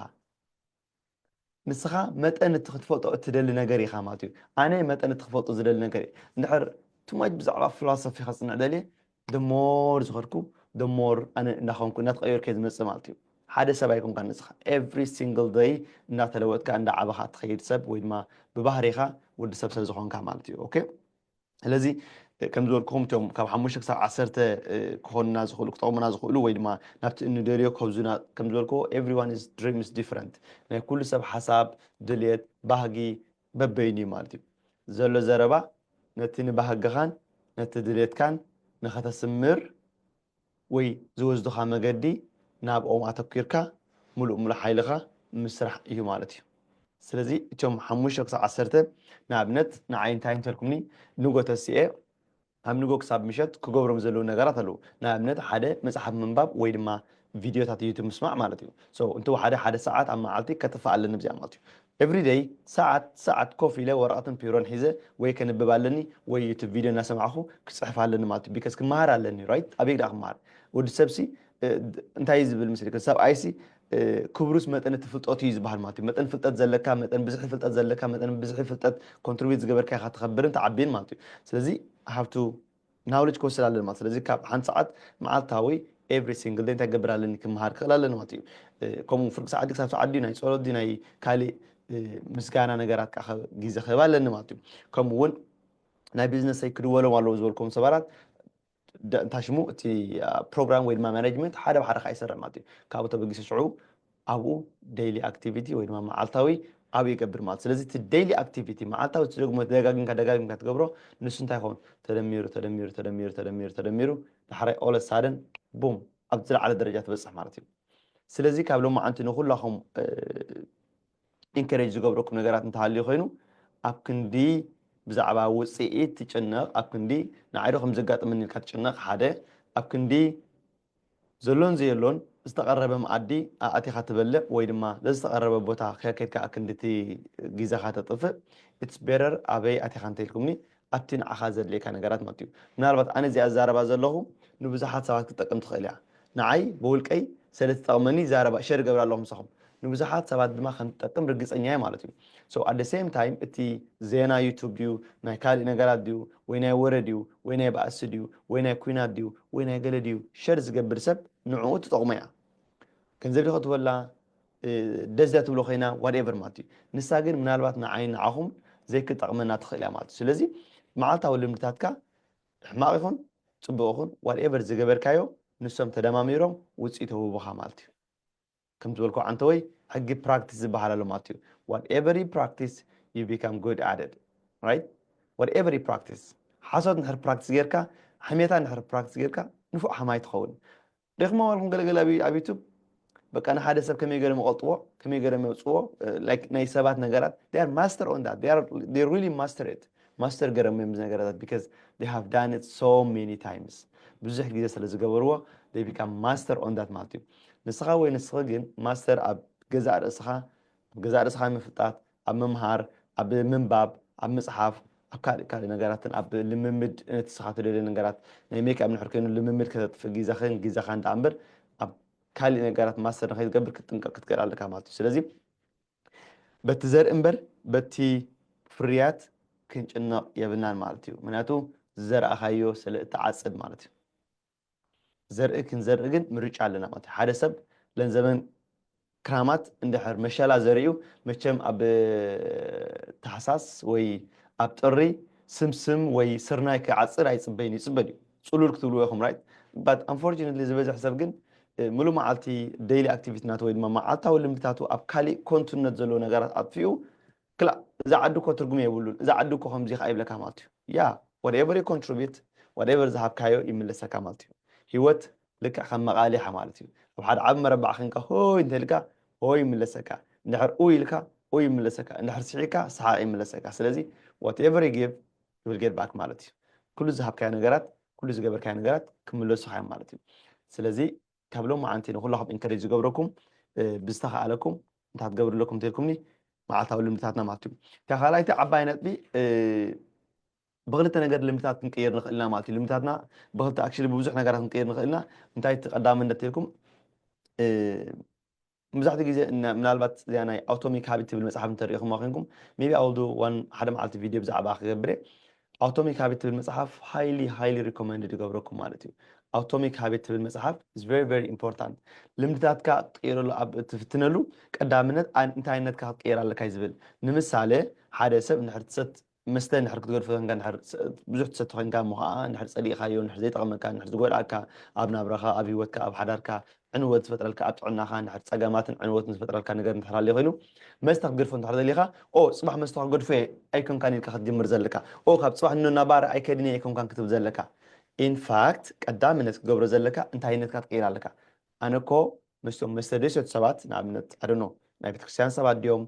ንስኻ መጠን እቲ ክትፈልጦ እትደሊ ነገር ኢኻ ማለት እዩ። ኣነ መጠን እቲ ክፈልጦ ዝደሊ ነገር እየ። እንድሕር ቱማጅ ብዛዕባ ፊሎሶፊ ከፅንዕ ደልየ ደሞር ዝኸድኩ ደሞር ኣነ እንዳኾንኩ እናተቐየርኩ ዝመፅእ ማለት እዩ። ሓደ ሰብ ኣይኮንካ ንስኻ every single day እናተለወጥካ እንዳዓበኻ ትኸይድ ሰብ ወይ ድማ ብባህሪኻ ወዲ ሰብ ሰብ ዝኾንካ ማለት እዩ። ኦኬ ስለዚ ከም ዝበልኩኹም እቶም ካብ ሓሙሽተ ክሳብ ዓሰርተ ክኾኑና ዝኽእሉ ክጠቕሙና ዝኽእሉ ወይ ድማ ናብቲ እንደልዮ ከብዙና ከም ዝበልኩዎ everyone is dream is different ናይ ኩሉ ሰብ ሓሳብ ድልየት ባህጊ በበይኑ እዩ ማለት እዩ። ዘሎ ዘረባ ነቲ ንባህግኻን ነቲ ድልየትካን ንኸተስምር ወይ ዝወስዱኻ መገዲ ናብኦም ኣተኲርካ ምሉእ ምሉእ ሓይልኻ ምስራሕ እዩ ማለት እዩ። ስለዚ እቶም ሓሙሽተ ክሳብ ዓሰርተ ንኣብነት ንዓይ እንታይ እንተልኩምኒ ንጎ ተሲኤ ካብ ንጎ ክሳብ ምሸት ክገብሮም ዘለዉ ነገራት ኣለዉ። ንኣብነት ሓደ መፅሓፍ ምንባብ ወይ ድማ ቪድዮታት ዩቱብ ምስማዕ ማለት እዩ። So እንተ ሓደ ሓደ ሰዓት ኣብ መዓልቲ ከጥፍእ ኣለኒ ብዚኣ ማለት እዩ። Everyday ሰዓት ሰዓት ኮፍ ኢለ ወረቐትን ፒሮን ሒዘ ወይ ከንብብ ኣለኒ ወይ ዩቱብ ቪድዮ እናሰማዕኹ ክፅሕፍ ኣለኒ ማለት እዩ። ቢካዝ ክመሃር ኣለኒ right ኣበይ ደኣ ክመሃር ወዲ ሰብሲ እንታይ እዩ ዝብል ምስልክ ሰብኣይሲ ክብሩስ መጠን እቲ ፍልጠቱ እዩ ዝበሃል ማለት እዩ። መጠን ፍልጠት ዘለካ መጠን ብዝሒ ፍልጠት ዘለካ መጠን ብዝሒ ፍልጠት ኮንትሪቢዩት ዝገበርካ ኢኻ ትኸብርን ትዓብን ማለት እዩ። ስለዚ ሃብቱ ናውሌጅ ክወስድ ኣለኒ ማለት ስለዚ ካብ ሓንቲ ሰዓት መዓልታዊ every single day እንታይ ክገብር ኣለኒ ክመሃር ክኽእል ኣለኒ ማለት እዩ። ከምኡ ፍርቂ ሰዓት ክሳብ ሰዓት ድዩ ናይ ጸሎት ድዩ ናይ ካሊእ ምስጋና ነገራት ከዓ ግዜ ክህብ ኣለኒ ማለት እዩ። ከምኡ እውን ናይ ቢዝነሰይ ክድወሎም ኣለዎ ዝበልኩም ሰባራት እንታይ ሽሙ እቲ ፕሮግራም ወይ ድማ ማኔጅመንት ሓደ ብሓደ ከዓ ይሰርሕ ማለት እዩ። ካብኡ ተበጊሱ ሽዑ ኣብኡ ዴይሊ ኣክቲቪቲ ወይ ድማ መዓልታዊ ዓብዪ ይገብር ማለት። ስለዚ እቲ daily activity፣ መዓልታዊ ትደግሞ፣ ደጋጊምካ ደጋጊምካ ትገብሮ፣ ንሱ እንታይ ይኸውን? ተደሚሩ ተደሚሩ ተደሚሩ ተደሚሩ ተደሚሩ፣ ዳሕራይ all of a sudden፣ ቡም፣ ኣብ ዝለዓለ ደረጃ ትበፅሕ ማለት እዩ። ስለዚ ካብ ሎማዓንቲ ንኩላኹም encourage ዝገብረኩም ነገራት እንተሃልዩ ኮይኑ፣ ኣብ ክንዲ ብዛዕባ ውፅኢት ትጭነቕ፣ ኣብ ክንዲ ንዓይ ዶ ከም ዘጋጥመኒ ኢልካ ትጭነቕ፣ ሓደ፣ ኣብ ክንዲ ዘሎን ዘየሎን ዝተቐረበ መኣዲ ኣቲኻ ትበልዕ ወይ ድማ ዘዝተቐረበ ቦታ ከድካ ኣብ ክንዲ እቲ ግዜኻ ተጥፍእ፣ it's better ኣበይ ኣቲኻ እንተኢልኩምኒ ኣብቲ ንዓኻ ዘድልየካ ነገራት ማለት እዩ። ምናልባት ኣነ እዚኣ ዝዛረባ ዘለኹ ንብዙሓት ሰባት ክትጠቅም ትኽእል እያ። ንዓይ ብውልቀይ ስለ ትጠቕመኒ ዛረባ ሸር ገብር ኣለኹ ምሳኹም። ንብዙሓት ሰባት ድማ ከም ትጠቅም ርግፀኛ እየ ማለት እዩ። So at the same time እቲ ዜና ዩቱብ ድዩ፣ ናይ ካልእ ነገራት ድዩ፣ ወይ ናይ ወረ ድዩ፣ ወይ ናይ ባእሲ ድዩ፣ ወይ ናይ ኩናት ድዩ፣ ወይ ናይ ገለ ድዩ፣ ሸር ዝገብር ሰብ ንዕኡ ትጠቕሞ እያ። ገንዘብ ዲኸ ትበላ ደስ እያ ትብሎ ኮይና whatever ማለት እዩ። ንሳ ግን ምናልባት ንዓይ ንዓኹም ዘይክጠቕመና ትኽእል እያ ማለት እዩ። ስለዚ መዓልታዊ ልምድታትካ ሕማቕ ይኹን ፅቡቕ ይኹን whatever ዝገበርካዮ ንሶም ተደማሚሮም ውፅኢት ይህቡኻ ማለት እዩ። ከም ዝበልኩ ዓንተወይ ሕጊ ፕራክቲስ ዝበሃል ኣሎ ማለት እዩ። Whatever you practice, you become good at it, right? Whatever you practice፣ ሓሶት እንድሕር ፕራክቲስ ጌርካ፣ ሕሜታ እንድሕር ፕራክቲስ ጌርካ ንፉዕ ሓማይ ትኸውን። ደክሞ ዋልኩም ገለገለ ኣብ ኣብ ዩቱብ በቃ ንሓደ ሰብ ከመይ ገይሮም ይቐልጥዎ፣ ከመይ ገይሮም የውፅዎ፣ like ናይ ሰባት ነገራት they are master on that, they are they really master it, ማስተር ገይሮም እዮም እዚ ነገራት because they have done it so many times። ብዙሕ ግዜ ስለ ዝገበርዎ they become master on that ማለት እዩ። ንስኻ ወይ ንስኺ ግን ማስተር ኣብ ገዛእ ርእስኻ፣ ኣብ ገዛእ ርእስኻ ምፍጣት፣ ኣብ ምምሃር፣ ኣብ ምንባብ፣ ኣብ ምፅሓፍ፣ ኣብ ካልእ ካልእ ነገራትን ኣብ ልምምድ ነቲ ንስኻ ትደልዮ ነገራት ናይ ሜክኣፕ እንድሕር ኮይኑ ልምምድ ከተጥፍእ ግዜኽን ግዜኻ እንዳ እምበር ኣብ ካልእ ነገራት ማስተር ንኸይትገብር ክትጥንቀቕ ክትክእል ኣለካ ማለት እዩ። ስለዚ በቲ ዘርኢ እምበር በቲ ፍርያት ክንጭነቕ የብልናን ማለት እዩ። ምክንያቱ ዝዘርኣኻዮ ስለ እትዓጽድ ማለት እዩ። ዘርኢ ክንዘርኢ ግን ምርጫ ኣለና ማለት እዩ። ሓደ ሰብ ለንዘበን ክራማት እንድሕር መሸላ ዘሪኡ መቸም ኣብ ታሕሳስ ወይ ኣብ ጥሪ ስምስም ወይ ስርናይ ክዓፅድ ኣይፅበይን፣ ይፅበል እዩ። ፅሉል ክትብልዎ ኢኹም right? But unfortunately ዝበዝሕ ሰብ ግን እ፣ ሙሉእ መዓልቲ daily activity ናቱ ወይ ድማ መዓልታዊ ልምድታቱ ኣብ ካሊእ ኮንቱነት ዘለዎ ነገራት ኣጥፊኡ ክላእ እዛ ዓዲ እኮ ትርጉም የብሉን፣ እዛ ዓዲ እኮ ከምዚ ከኣ ይብለካ ማለት እዩ። ያ whatever you contribute, whatever ዝሃብካዮ ይምለሰካ ማለት እዩ። ህይወት ልክዕ ከም መቓሊሕ ማለት እዩ። ኣብ ሓደ ዓቢ መረባዕ ኮንካ ሆይ እንተኢልካ ሆይ ይምለሰካ፣ እንድሕር ኡ ኢልካ ኡ ይምለሰካ፣ እንድሕር ስሒቅካ ሰሓቅ ይምለሰካ። ስለዚ whatever you give, you will get back ማለት እዩ። ኩሉ ዝሃብካዮ ነገራት፣ ኩሉ ዝገበርካዮ ነገራት ክምለሱኻ እዮም ማለት እዩ። ስለዚ ካብ ሎማዓንቲ ንኩላኹም ኢንከሬጅ ዝገብረኩም ብዝተኻኣለኩም እንታይ ትገብሩ ኣለኩም እንተልኩምኒ መዓልታዊ ልምድታትና ማለት እዩ። እታ ካልኣይቲ ዓባይ ነጥቢ ብክልተ ነገር ልምድታት ክንቅይር ንኽእልና ማለት እዩ። ልምድታትና ብክልተ ኣክሽሊ ብብዙሕ ነገራት ክንቅይር ንኽእልና እንታይ እቲ ቀዳምነት ተልኩም መብዛሕትኡ ግዜ ምናልባት እዚኣ ናይ ኣውቶሚክ ሃቢት ትብል መፅሓፍ እንተሪኢኹም ኮይንኩም maybe I will do one ሓደ መዓልቲ ቪድዮ ብዛዕባ ክገብር እየ። ኣውቶሚክ ሃቢት ትብል መፅሓፍ ሃይሊ ሃይሊ ሪኮመንድ ይገብረኩም ማለት እዩ። ኣውቶሚክ ሃቢት ትብል መፅሓፍ is very very important። ልምድታትካ ክትቅይረሉ ኣብ ትፍትነሉ ቀዳምነት እንታይ ዓይነትካ ክትቅየር ኣለካ እዩ ዝብል። ንምሳሌ ሓደ ሰብ እንድሕር ትሰት መስተ እንድሕር ክትገድፎ ኮንካ ብዙሕ ትሰቲ ኮንካ እሞ ከዓ እንድሕር ፀሊእካዮ እንድሕር ዘይጠቕመካ እንድሕር ዝጎድኣካ ኣብ ናብራኻ ኣብ ህይወትካ ኣብ ሓዳርካ ዕንወት ዝፈጥረልካ ኣብ ጥዕናኻ እንድሕር ፀገማትን ዕንወትን ዝፈጥረልካ ነገር እንድሕር ሃልዩ ኮይኑ መስተ ክትገድፎ እንድሕር ደሊኻ ኦ ፅባሕ መስተ ክገድፎ እየ ኣይኮንካን ኢልካ ክትጅምር ዘለካ ኦ ካብ ፅባሕ ንኖ ናባር ኣይከድን እየ ኣይኮንካን ክትብል ዘለካ ኢንፋክት ቀዳምነት ክትገብሮ ዘለካ እንታይነትካ ትቅይር ኣለካ ኣነ እኮ ምስቶም መስተ ደይሰቱ ሰባት ንኣብነት ኣደኖ ናይ ቤተክርስትያን ሰባት ድዮም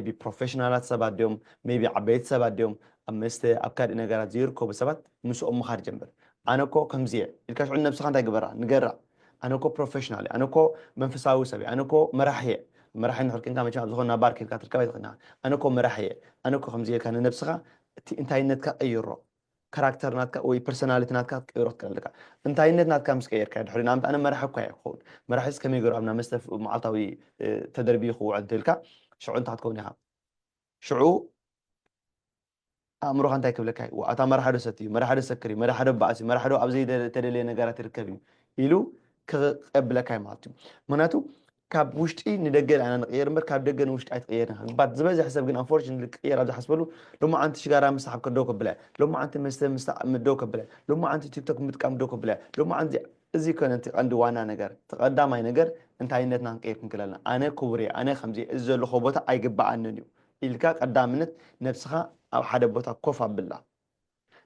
ቢ ፕሮፌሽናላት ሰባት ድዮም ቢ ዓበይቲ ሰባት ድዮም ኣብ መስተ ኣብ ካልእ ነገራት ዘይርከቡ ሰባት ምስኦም ምኻድ ጀምር ኣነ እኮ ከምዚ እየ ኢልካ ሽዑ ነብስኻ እንታይ ግበራ ንገራ ኣነ እኮ ፕሮፌሽናል እየ ኣነ እኮ መንፈሳዊ ሰብ እየ ኣነ እኮ መራሒ እየ መራሒ ንሕር ክንካ መቸም ኣብ ዝኾነ ባር ኬድካ ትርከብ ኣይትኽእልና ኣነ እኮ መራሒ እየ ኣነ እኮ ከምዚ ኢልካ ንነብስኻ እቲ እንታይነትካ ቀይሮ ካራክተር ናትካ ወይ ፐርሶናሊቲ ናትካ ክትቀይሮ ክትክእል ኣለካ እንታይነት ናትካ ምስ ቀየርካ ድሕሪ ንኣብነት ኣነ መራሒ እኳ እየ ክኸውን መራሒስ ከመይ ገሩ ኣብና መስተ መዓልታዊ ተደርቢዩ ክውዕል እንተልካ ሽዑ እንታይ ክትከውን ኢኻ ሽዑ ኣእምሮኻ እንታይ ክብለካ እዩ ኣታ መራሒ ዶ ሰቲ እዩ መራሒ ዶ ሰክር እዩ መራሒ ዶ ባእሲ መራሒ ዶ ኣብ ዘይተደለየ ነገራት ይርከብ እዩ ኢሉ ክቐብለካ እዩ ማለት እዩ ምክንያቱ ካብ ውሽጢ ንደገ ኢና ንቕየር እምበር ካብ ደገ ንውሽጢ ኣይትቕየርን ኢኻ ግባት ዝበዝሕ ሰብ ግን ኣንፎርችነትሊ ክቕየር ኣብ ዝሓስበሉ ሎማዓንቲ ሽጋራ ምስሓብ ከደው ከብለ ሎማዓንቲ መስተ ምስሓብ ደው ከብለ ሎማዓንቲ ቲክቶክ ምጥቃም ደው ከብለ ሎማዓንቲ እዚ ኮነ እቲ ቀንዲ ዋና ነገር እቲ ቀዳማይ ነገር እንታይነትና ክንቀይር ክንክለልና ኣነ ክቡር እየ ኣነ ከምዚ እዚ ዘለኹ ቦታ ኣይግበኣንን እዩ ኢልካ ቀዳምነት ነብስኻ ኣብ ሓደ ቦታ ኮፍ ኣብላ።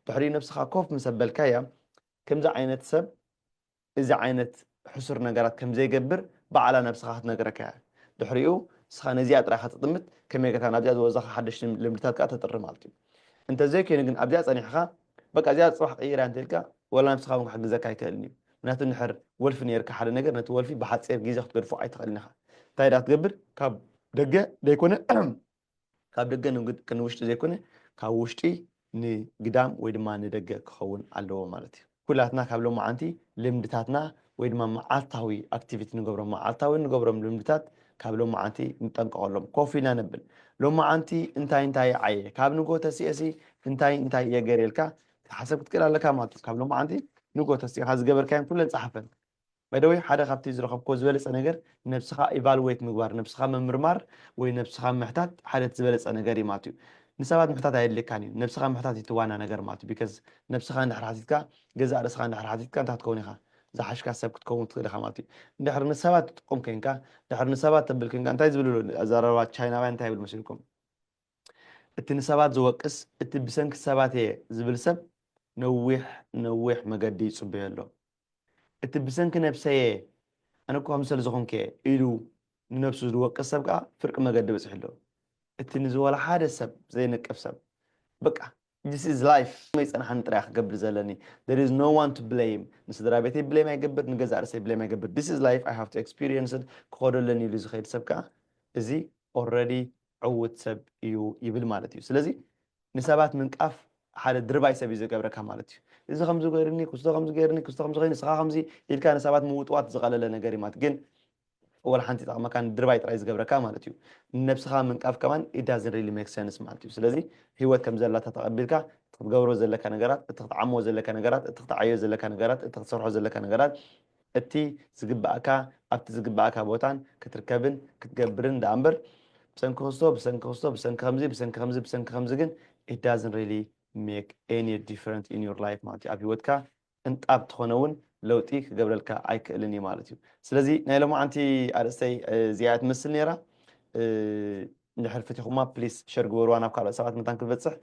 ድሕሪኡ ነብስኻ ኮፍ ምስ ኣበልካያ፣ ከምዚ ዓይነት ሰብ እዚ ዓይነት ሕሱር ነገራት ከም ዘይገብር ባዕላ ነብስኻ ክትነግረካ እያ። ድሕሪኡ ንስኻ ነዚኣ ጥራይ ክትጥምት፣ ከመይ ጌርካ ናብዚኣ ዝወዛኻ ሓደሽ ልም- ልምድታት ከኣ ተጥሪ ማለት እዩ። እንተዘይኮይኑ ግን ኣብዚኣ ጸኒሕካ፣ በቃ እዚኣ ጽባሕ ቀይራ እንተ ኢልካ፣ ወላ ነብስኻ እውን ክሕግዘካ ኣይክእልን እዩ። ምክንያቱ እንድሕር ወልፊ ነይርካ ሓደ ነገር፣ ነቲ ወልፊ ብሓጺር ግዜ ክትገድፎ ኣይትኽእልን ኢኻ። እንታይ ደኣ ትገብር? ካብ ደገ ደይኮነ ካብ ደገ ንውሽጢ ዘይኮነ ካብ ውሽጢ ንግዳም ወይ ድማ ንደገ ክኸውን ኣለዎ ማለት እዩ። ኩላትና ካብ ሎማዓንቲ ልምድታትና ወይ ድማ መዓልታዊ ኣክቲቪቲ ንገብሮም መዓልታዊ ንገብሮም ልምድታት ካብ ሎማዓንቲ ንጠንቀቐሎም። ኮፍ ኢልና ነብል ሎማዓንቲ እንታይ እንታይ ዓየ ካብ ንጎ ተሲኤሲ እንታይ እንታይ እየ ገይረ ኢልካ ክትሓሰብ ክትክእል ኣለካ ማለት እዩ። ካብ ሎማዓንቲ ንጎ ተሲእካ ዝገበርካዮም ኩለን ጸሓፈን። ባይደወይ ሓደ ካብቲ ዝረኸብኮ ዝበለፀ ነገር ነብስኻ ኢቫሉዌት ምግባር፣ ነብስኻ ምምርማር ወይ ነብስኻ ምሕታት ሓደ ዝበለፀ ነገር እዩ ማለት እዩ። ንሰባት ምሕታት ኣየድልየካን እዩ። ነብስኻ ምሕታት እቲ ዋና ነገር ማለት እዩ። ቢካዝ ነብስኻ እንድሕር ሓቲትካ፣ ገዛእ ርእስኻ እንድሕር ሓቲትካ እንታይ ክትከውን ኢኻ? ዝሓሽካ ሰብ ክትከውን ትኽእል ኢኻ ማለት እዩ። እንድሕር ንሰባት ትጥቀም ኮንካ፣ እንድሕር ንሰባት ተብል ኮንካ እንታይ ዝብልሉ ኣዘራርባ ቻይናውያን እንታይ ይብል መሲልኩም? እቲ ንሰባት ዝወቅስ፣ እቲ ብሰንኪ ሰባት እየ ዝብል ሰብ ነዊሕ ነዊሕ መገዲ ይፅበዮ ኣሎ። እቲ ብሰንኪ ነብሰየ ኣነ እኮ ከምዚ ስለ ዝኾንኩ እየ ኢሉ ንነብሱ ዝወቅስ ሰብ ከዓ ፍርቂ መገዲ በፂሑ ኣሎ። እቲ ንዝወላ ሓደ ሰብ ዘይነቅፍ ሰብ በቃ this is life መይ ፀናሓኒ ጥራይ ክገብር ዘለኒ there is no one to blame ንስድራ ቤተይ ብሌም ኣይገብር ንገዛእ ርእሰይ ብሌም ኣይገብር this is life I have to experience ክኸዶ ኣለኒ ኢሉ ዝኸይድ ሰብ ከዓ እዚ already ዕውት ሰብ እዩ ይብል ማለት እዩ ስለዚ ንሰባት ምንቃፍ ሓደ ድርባይ ሰብ እዩ ዝገብረካ ማለት እዩ እዚ ከምዚ ገይርኒ ክስቶ ከምዚ ገይርኒ ክስቶ ከምዚ ኮይኑ ንስኻ ከምዚ ኢልካ ንሰባት ምውጥዋት ዝቐለለ ነገር እዩ ማለት ግን ወላ ሓንቲ ይጠቕመካ ንድርባይ ጥራይ ዝገብረካ ማለት እዩ ንነብስኻ ምንቃፍ ከማን it doesn't really make sense ማለት እዩ ስለዚ ህይወት ከም ዘላታ ተቐቢልካ እቲ ክትገብሮ ዘለካ ነገራት እቲ ክትዓሞ ዘለካ ነገራት እቲ ክትዓዮ ዘለካ ነገራት እቲ ክትሰርሖ ዘለካ ነገራት እቲ ዝግባእካ ኣብቲ ዝግባእካ ቦታን ክትርከብን ክትገብርን ደኣ እምበር ብሰንኪ ክስቶ ብሰንኪ ክስቶ ብሰንኪ ከምዚ ብሰንኪ ከምዚ ብሰንኪ ከምዚ ግን it doesn't really make any difference in your life ማለት እዩ ኣብ ህይወትካ እንጣብ ትኾነ እውን ለውጢ ክገብረልካ ኣይክእልን እዩ ማለት እዩ ስለዚ ናይ ሎማዓንቲ ኣርእስተይ እዚኣ ትመስል ነይራ እንድሕር ፈቲኹማ ፕሊስ ሸር ግበርዋ ናብ ካልኦት ሰባት መታን ክትበፅሕ